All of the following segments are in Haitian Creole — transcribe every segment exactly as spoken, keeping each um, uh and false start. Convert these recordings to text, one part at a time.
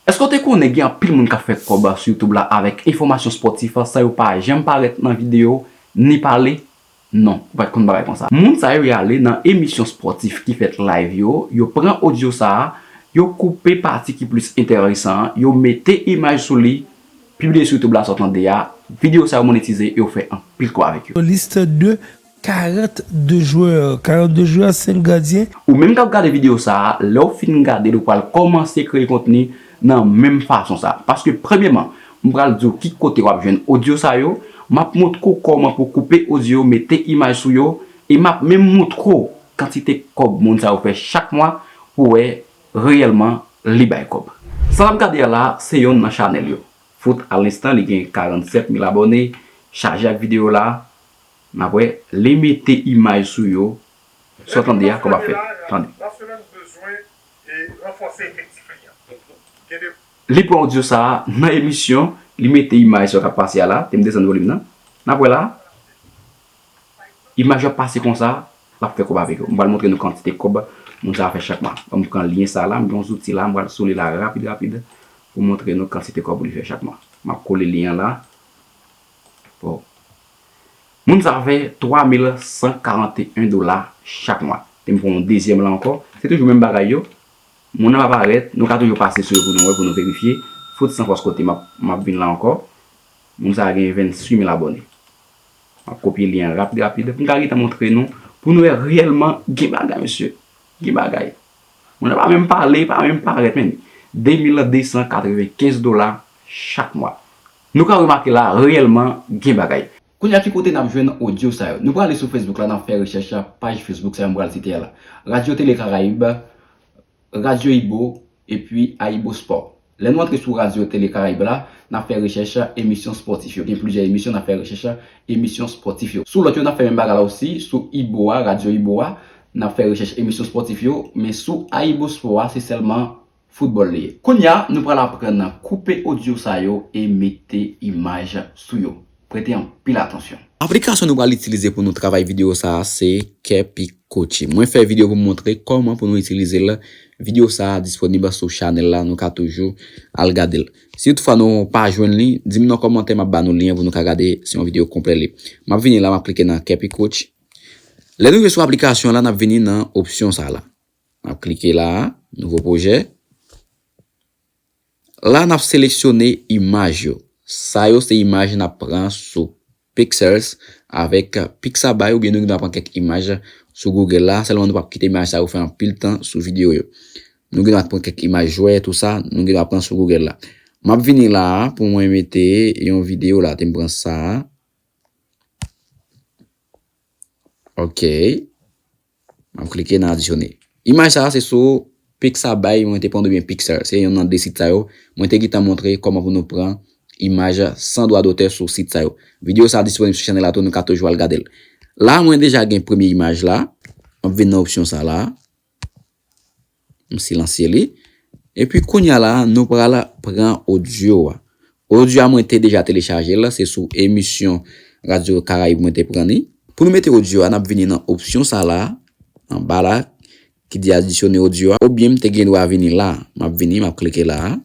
Èske w te konnen gen anpil moun k ap fè kòb sou YouTube la avèk enfòmasyon spòtif san yo pa janm parèt nan videyo ni pale? Non, ou pa t konn bagay konsa. Moun sa yo y ale nan emisyon spòtif ki fèt live yo, yo pran odyo sa a, yo koupe pati ki plis enteresan an, yo mete imaj sou li, pibliye sou YouTube la sa w tande a, videyo sa yo monetize e yo fè anpil kòb avèk yo. Liste de quarante-deux joueurs, quarante-deux joueurs, senk gadyen. Ou menm k ap gade videyo sa a, lè w fin gade l, ou pral kòmanse kreye kontni nan menm fason sa a. Paske premyèman, m pral di w ki kote w ap jwenn odyo sa yo, m ap montre w kòman pou w koupe odyo, mete imaj sou yo, e m ap menm montre w kantite kòb moun sa yo fè chak mwa pou w wè reyèlman li bay kòb. Sa n ap gade a la, se yonn nan chanèl yo. Fout a lenstan, li gen karannsèt mil abòne, chaje ak videyo la, n ap wè, li mete imaj sou yo, sa w tande a, kòb ap fèt. Tande. Li pran odyo sa a nan emisyon, li mete imaj sa k ap pase a la, te m desann volim nan. N ap wè la, imaj yo ap pase konsa, l ap fè kòb avèk yo. M pral montre nou kantite kòb moun sa a fè chak mwa. Ban m pran lyen sa a la, m gen yon zouti la, m pral sou li la rapid, rapid, pou montre nou kantite kòb li fè chak mwa. M ap kole lyen an la. Bon. Moun sa a fè twa mil san karanteyen dola chak mwa. Te m pran yon dezyèm la ankò. Se toujou menm bagay yo. Moun nan pa parèt, nou ka toujou pase sou yo pou nou wè, pou nou verifye. Fout san fòs kote m ap, m ap vin la ankò. Moun sa a gen venntuit mil abòne. M ap kopye lyen an rapid, rapid. Pou m ka gentan montre nou, pou nou wè reyèlman gen bagay, mesye. Gen bagay. Moun nan pa menm pale, pa menm parèt, men. De mil de san katrevenkenz dola chak mwa. Nou ka remake la, reyèlman, gen bagay. Kounye a, ki kote n ap jwenn odyo sa yo? Nou prale sou Facebook la, n ap fè rechèch paj Facebook sa yo m pral site a la. Radyo Tele Karayib, Radyo Ibo, epi Aibo Sport. Lè nou antre sou Radyo Tele Karayib la, n ap fè rechèch emisyon spòtif yo. Gen plizyè emisyon, n ap fè rechèch emisyon spòtif yo. Sou lòt yo, n ap fè menm bagay la osi. Sou Ibo a, Radyo Ibo a, n ap fè rechèch emisyon spòtif yo. Men sou Aibo Sport a, se sèlman foutbòl li ye. Kounye a, nou pral aprann koupe odyo sa yo e mete imaj sou yo. Prete anpil atansyon. Aplikasyon nou pral itilize pou nou travay videyo sa a se Kepi Kochi. Mwen fè videyo pou m montre kòman pou nou itilize l. Videyo sa a disponib sou chanèl la, nou ka toujou al gade l. Si toutfwa nou pa jwenn li, di m nan kòmantè, m ap ba nou lyen pou nou ka gade, se yon videyo konplè li. M ap vini la, m ap klike nan Kepi Kochi. Lè nou rive sou aplikasyon la, n ap vini nan opsyon sa la. N ap klike la, nouvo pwojè. La, n ap seleksyone imaj yo. Sa yo se imaj n ap pran sou Pexels avèk Pixabay, oubyen nou gen dwa pran kèk imaj sou Google la. Sèlman nou p ap kite imaj sa yo fè anpil tan sou videyo yo. Nou gen dwa pran kèk imaj jwè, tou sa, nou gen dwa pran sou Google la. M ap vini la pou mwen mete yon videyo la, te m pran sa. Ok. M ap klike nan adisyone. Imaj sa a se sou Pixabay mwen te pran oubyen Pixar. Se yonn nan de sit sa yo. Mwen te gentan montre kòman pou nou pran imaj san dwa dotè sou sit sa yo. Videyo sa a disponib sou chanèl la tou, nou ka toujou al gade l. La, mwen deja gen premye imaj la. M ap vin nan opsyon sa la. M silansye li. Epi kounye a la, nou pral pran odyo a. Odyo a mwen te deja telechaje l, se sou emisyon Radyo Karayib mwen te pran li. Pou nou mete odyo a, n ap vini nan opsyon sa la, anba la, ki di adisyone odyo a, oubyen m te gen dwa vini la. M ap vini, m ap klike la.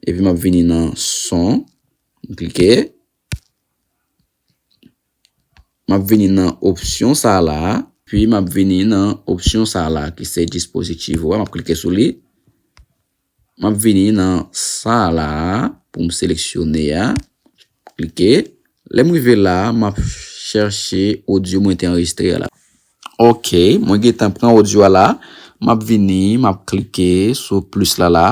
Epi m ap vini nan son, m klike. M ap vini nan opsyon sa la, pi m ap vini nan opsyon sa la ki se Dispositivo a, m ap klike sou li. M ap vini nan sa la pou m seleksyone a. Klike. Lè m rive la, m ap chèche odyo mwen te anrejistre a la. Ok, mwen gentan pran odyo a la. M ap vini, m ap klike sou plis la la.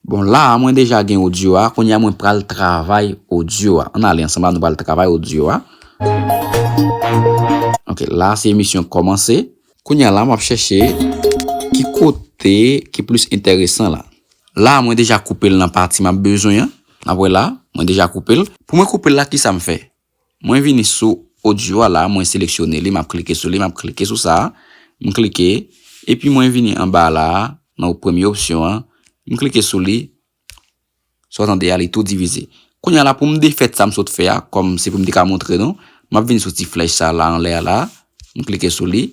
Bon, la a, mwen deja gen odyo a. Kounye a, mwen pral travay odyo a. Ann ale ansanm la, nou pral travay odyo a. Ok, la a, se emisyon kòmanse. Kounye a la, m ap chèche ki kote ki plis enteresan la. La a, mwen deja koupe l nan pati m ap bezwen an. N ap wè la, mwen deja koupe l. Pou mwen koupe l la, kisa m fè? Mwen vini sou odyo a la, mwen seleksyone li, m ap klike sou li, m ap klike sou sa a, m klike, epi mwen vini anba la a, nan premye opsyon an, m klike sou li, sa w tande a, li tou divize. Kounye a la, pou m defèt sa m sot fè a, kòm se pou m te ka montre nou, m ap vin sou ti flèch sa la anlè a la, m klike sou li,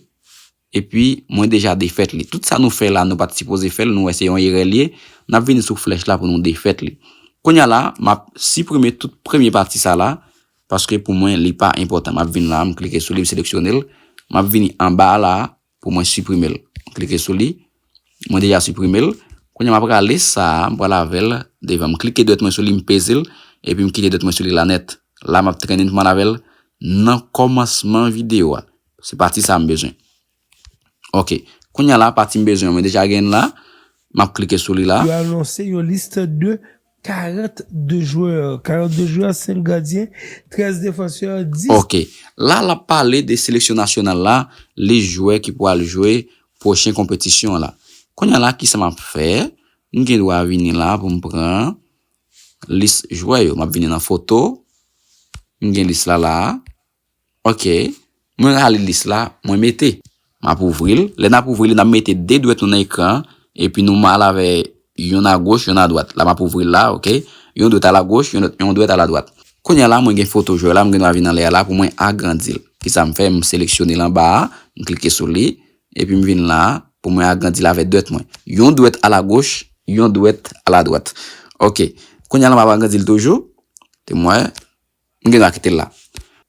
epi mwen deja defèt li. Tout sa nou fè la, nou pa t sipoze fè l, nou wè se yon erè l ye, n ap vini sou flèch la pou nou defèt li. Kounye a la, m ap siprime tout premye pati sa la, paske pou mwen, li pa enpòtan. M ap vin la, m klike sou li, m seleksyone l. M ap vini anba a la, pou mwen siprime l. M klike sou li. Mwen deja siprime l. Kounye a m ap rale sa a, m pral avè l devan. M klike dwèt mwen sou li, m peze l, epi m kite dwèt mwen sou li la nèt. La m ap trennen pou m al avè l nan kòmansman videyo a. Se pati sa a m bezwen. Ok. Kounye a la, pati m bezwen, mwen deja gen l la. M ap klike sou li la. Yo anonse yon lis de karant de jwè. Karant de jwè, senk gadyen, trèz defansè, dis. Ok. La, l ap pale de seleksyon nasyonal la, lis jwè ki pral jwe pwochen konpetisyon an la. Kounye a la, kisa m ap fè? M gen dwa vini la pou m pran lis jwè yo. M ap vini nan foto. M gen lis la la. Ok. Mwen rale lis la, mwen mete. M ap ouvri l. Lè n ap ouvri l, n ap mete de dwèt nou nan ekran an, epi nou mal avè youn agoch, youn adwat. La, m ap ouvri l la, ok. Yon dwèt alagoch, yon, yon dwèt aladwat. Kounye a la, mwen gen foto jwè la, m gen dwa vin anlè a la pou mwen agrandi l. Kisa m fè? M seleksyone l anba a, m klike sou li, epi m vin la pou mwen agrandi l avè dwèt mwen. Yon dwèt alagoch, yon dwèt aladwat. Ok. Kounye a la, m ap agrandi l toujou. Te mwen, m gen dwa kite l la.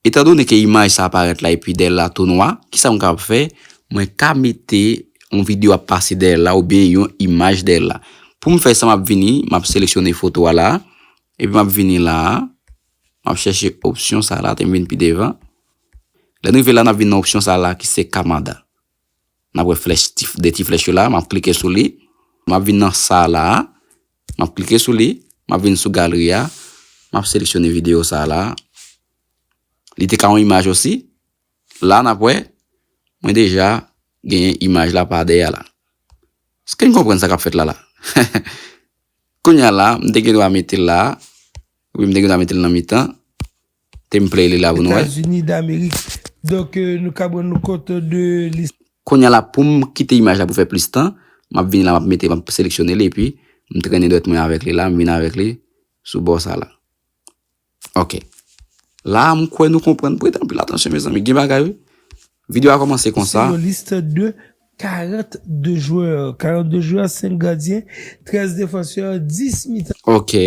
Etandone ke imaj sa aparèt la epi dèyè l la tou nwa, kisa m kapab fè? Mwen ka mete yon videyo ap pase dèyè l la oubyen yon imaj dèyè l la. Pou m fè sa, m ap vini, m ap seleksyone foto a la, epi m ap vini la, m ap chèche opsyon sa la, te m vin pi devan. Lè n rive la, n ap vin nan opsyon sa la ki se Kamada. N ap wè flèch, ti, de ti flèch yo la, m ap klike sou li. M ap vin nan sa la, m ap klike sou li, m ap vin sou galri a, m ap seleksyone videyo sa la. Li te ka yon imaj osi. La, n ap wè, mwen deja genyen imaj la pa dèyè la. Èske n konprann sa k ap fèt la la? Kounye a la, m te gen dwa mete l la. Wi, m te gen dwa mete l nan mitan. Te m play li la pou nou wè. Etazini Damerik. Donk, euh, nou ka rann nou kont de lis. Kounye a la, pou m kite imaj la pou fè plis tan, m ap vini la, m ap mete, m ap seleksyone li, epi m trennen dwèt mwen avèk li la, m vin avèk li sou bò sa la. Ok. La, m kwè nou konprann. Prete anpil atansyon, mezanmi. Gen bagay, wi. Videyo a kòmanse konsa. Se yon lis de karant de jwè. Karant de jwè, senk gadyen, trèz defansè, dis mitan. Ok.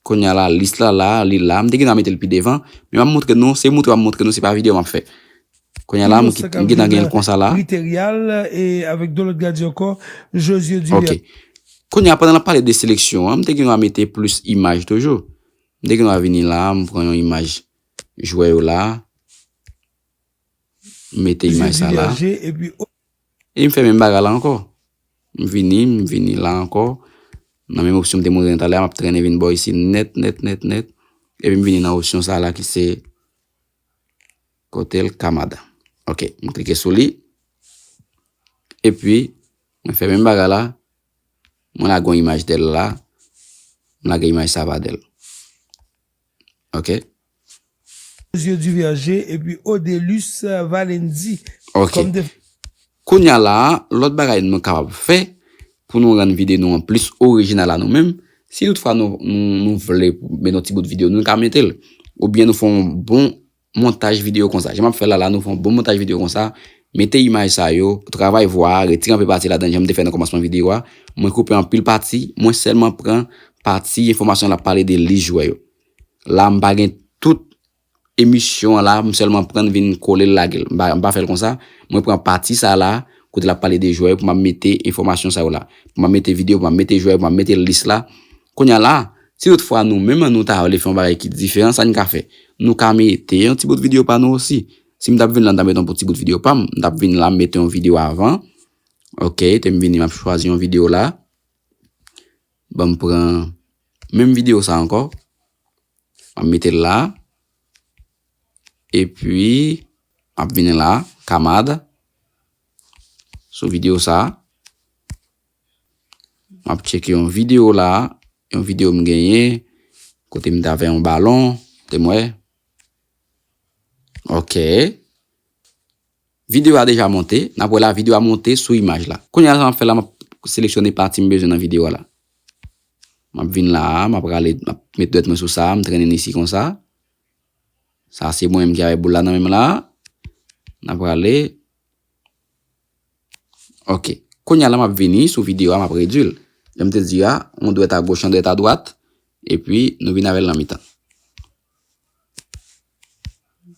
Kounye a la, lis la la, li la. M te gen dwa mete l pi devan. Men m ap montre nou, se montre m ap montre nou, se pa videyo m ap fè. Kounye a la, m gen dwa gen l konsa la. Riteryal, e avèk de lòt gadyen ankò, Josué Duverger. Ok. Kounye a, pandan l ap pale de seleksyon an, m te gen dwa mete plis imaj toujou. M te gen dwa vini la, m pran yon imaj jwè yo la. M mete imaj sa la. Epi, e m fè menm bagay la ankò. M vini, m vini la ankò. Nan menm opsyon m te montre nou talè a, m ap trennen vin bò isi nèt, nèt, nèt, nèt. Epi m vini nan opsyon sa la ki se kote l Kamada. Ok, m klike sou li. Epi, mwen fè menm bagay la. Mwen lage yon imaj dèyè l la. M lage imaj sa pa dèyè l. Ok. Josué Duverger epi Odelus Valendi. Ok. Kòm de... Kounye a la, lòt bagay nou kapab fè pou nou rann videyo nou an plis orijinal a nou menm, si toutfwa nou, nou, nou vle mete yon ti bout videyo, nou ka mete l. Oubyen nou fè yon bon montaj videyo konsa. Jan m ap fè la, la, nou fè yon bon montaj videyo konsa. Mete imaj sa yo, travay vwa a, retire anpil pati ladan, jan m te fè nan kòmansman videyo a. Mwen koupe anpil pati, mwen sèlman pran pati enfòmasyon l ap pale de lis jwè yo. La, m pa gen tout emisyon an la, m sèlman pran vin kole l lage l. M pa, m pa fè l konsa. Mwen pran pati sa la, kote l ap pale de jwè yo, pou m ap mete enfòmasyon sa yo la. Pou m ap mete videyo, pou m ap mete jwè yo, pou m ap mete lis la. Kounye a la, si toutfwa nou menm nou ta vle fè yon bagay ki diferan, sa n ka fè? Nou ka mete yon ti bout videyo pa nou osi. Si m t ap vin la, m t ap mete yon ti bout videyo pa m, m t ap vin la, m mete yon videyo avan. Ok, te m vini, m ap chwazi yon videyo la. Ban m pran menm videyo sa ankò. M ap mete l la. Epi, m ap vini la, Kamada. Sou videyo sa. M ap tcheke yon videyo la. Yon videyo m genyen. Kote m t avè yon balon. Te m wè. Ok. Videyo a deja monte. N ap wè la, videyo a monte sou imaj la. Kounye a, sa m ap fè la, m ap seleksyone pati m bezwen nan videyo a la. M ap vin la a, m ap rale, m ap met dwèt mwen sou sa, m trennen isi konsa. Sa se mwen menm ki avè boul la nan men m la. N ap rale. Ok. Kounye a la, m ap vini sou videyo a, m ap redui l. Jan m te di a, yon dwèt agoch, yon dwèt adwat, epi nou vin avè l nan mitan.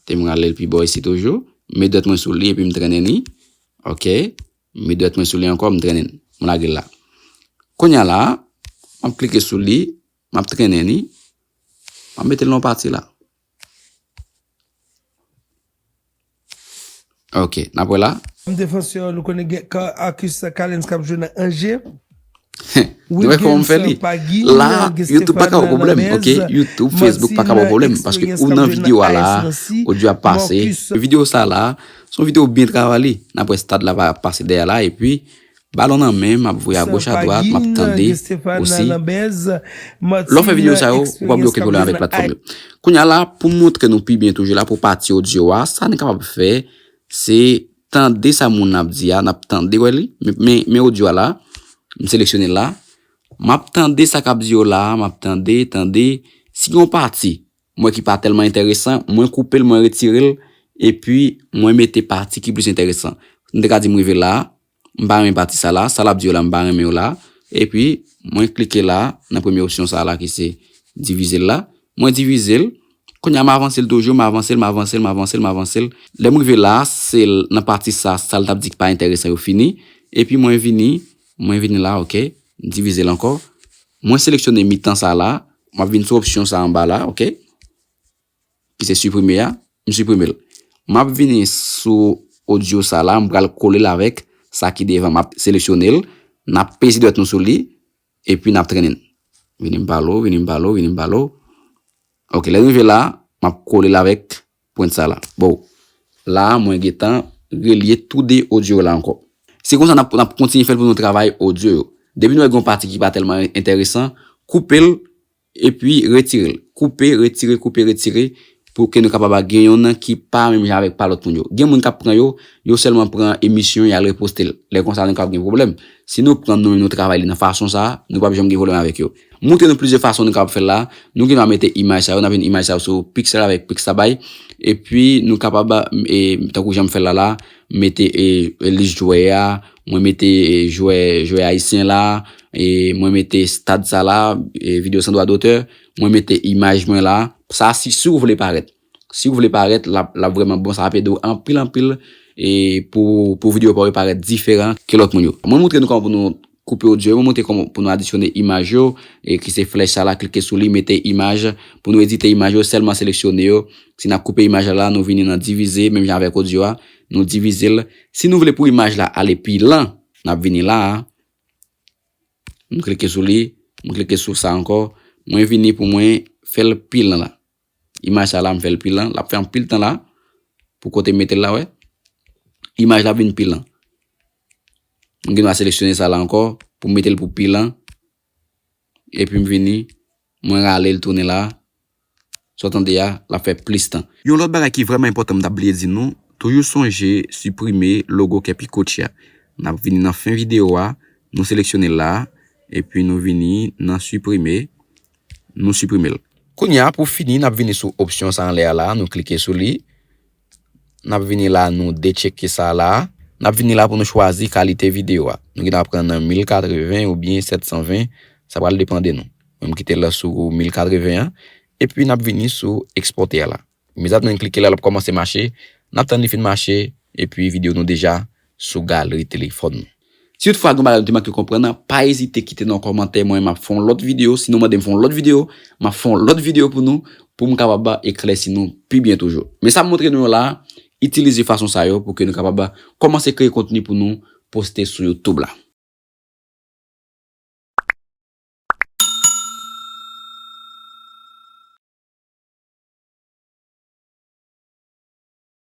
Te m rale l pi bò isi toujou. M met dwèt mwen sou li epi m trennen li. Ok. M met dwèt mwen sou li ankò, m trennen l. M lage l la. Kounye a la, m ap klike sou li, m ap trennen li. M ap mete l nan yon pati la. Ok, n ap wè la. M defansè, nou konnen gen Ka-, Arcus Callens k ap jwe nan Angers. Nou wè kòman m fè li. La, YouTube pa ka ba w pwoblèm, ok? YouTube, Facebook pa ka ba w pwoblèm, paske ou nan videyo a la, odyo ap pase. Videyo sa la, se yon videyo byen travay li. N ap wè stad la va pase dèyè la, epi balon nan men, m ap voye agoch adwat, m ap tande osi. Lè w fè videyo sa yo, ou pa bliye w gen pwoblèm avèk platfòm yo. Kounye a la, pou m montre nou pi byen toujou la, pou pati odyo a, sa n kapab fè, se tande sa moun nan ap di a, n ap tande, wè li. Men, men, men odyo a la, m seleksyone l la. M ap tande sa k ap di yo la, m ap tande, tande. Si gen yon pati, m wè ki pa tèlman enteresan, mwen koupe l, mwen retire l, epi mwen mete pati ki plis enteresan. M te ka di m rive la, m pa renmen pati sa la, sa l ap di yo la, m pa renmen yo la. Epi, mwen klike la, nan premye opsyon sa la ki se divize l la. Mwen divize l. Kounye a, m avanse l toujou, m avanse l, m avanse l, m avanse l, m avanse l. Lè m rive la, se l, nan pati sa, sa l t ap di ki pa enteresan yo fini. Epi mwen vini, mwen vini la, ok. M divize l ankò. Mwen seleksyone mitan sa la. M ap vin sou opsyon sa anba la, ok. Ki se siprime a, m siprime l. M ap vini sou odyo sa la, m pral kole l avèk sa ki devan. M ap seleksyone l, n ap peze dwèt nou sou li, epi n ap trennen l. Vini m pale w, vini m pale w, vini m pale w. Ok, lè n rive la, m ap kole l avèk pwent sa la. Bon, la, mwen gentan relye tou de odyo la ankò. Se konsa n ap, n ap kontinye fè l pou nou travay odyo yo. Depi nou wè gen yon pati ki pa tèlman enteresan, koupe l, epi retire l. Koupe, retire, koupe, retire, pou ke nou kapab gen yonn ki pa menm jan avèk pa lòt moun yo. Gen moun k ap pran yo, yo sèlman pran emisyon, y al reposte l. Lè konsa, nou kapab gen pwoblèm. Si nou pran nou menm, nou travay li nan fason sa a, nou p ap janm gen pwoblèm avèk yo. M montre nou plizyè fason nou kapab fè l la. Nou gen dwa mete imaj sa yo, n ap jwenn imaj sa yo sou Pixel avèk Pixabay. Epi, nou kapab, e, tankou jan m fè l la la, mete, e, e, lis jwè a, mwen mete, e, jwè, jwè ayisyen la, e mwen mete stad sa la, e, videyo san dwa dotè, mwen mete imaj mwen la. Sa, si, si w vle parèt. Si w vle parèt, l ap, l ap vrèman bon, sa ap ede w anpil, anpil, e pou, pou videyo pa w yo parèt diferan ke lòt moun yo. Mwen montre nou kòman pou nou koupe odyo yo, mwen montre kòman pou nou adisyone imaj yo, e ki se flèch sa la, klike sou li, mete imaj. Pou nou edite imaj yo, sèlman seleksyone yo. Si n ap koupe imaj la, nou vini nan divize, menm jan avèk odyo a, nou divize l. Si nou vle pou imaj la ale pi lan, n ap vini la a. M klike sou li, m klike sou sa ankò. Mwen vini pou mwen fè l pi lan la. Imaj sa la, m fè l pi lan, l ap fè anpil tan la. Pou kote m mete l la, wè. Imaj la vin pi lan. M gen dwa seleksyone sa la ankò, pou m mete l pou pi lan. Epi m vini, mwen rale l tounen la. Sa w tande a, l ap fè plis tan. Yon lòt bagay ki vrèman enpòtan m t ap bliye di nou, toujou sonje siprime logo Kèpi Coach a. N ap vini nan fen videyo a, nou seleksyone l la, epi nou vini nan siprime, nou siprime l. Kounye a, pou fini, n ap vini sou opsyon sa anlè a la, nou klike sou li. N ap vini la, nou detcheke sa la. N ap vini la pou nou chwazi kalite videyo a. Nou gen dwa pran nan mil katreven oubyen sèt san ven, sa pral depann de nou. Mwen, m kite l sou mil katreven an. Epi, n ap vini sou ekspòte a la. Imediatman n klike la, l ap kòmanse mache. N ap tann li fin mache, epi videyo nou deja sou galri telefòn nou. Si toutfwa gen bagay nou te manke konprann, pa ezite kite nan kòmantè, mwen, m ap fè yon lòt videyo. Si nou mande m fè yon lòt videyo, m ap fè yon lòt videyo pou nou, pou m kapab eklèsi nou pi byen toujou. Men sa m montre nou yo la, itilize fason sa yo pou ke nou kapab kòmanse kreye kontni pou nou poste sou YouTube la.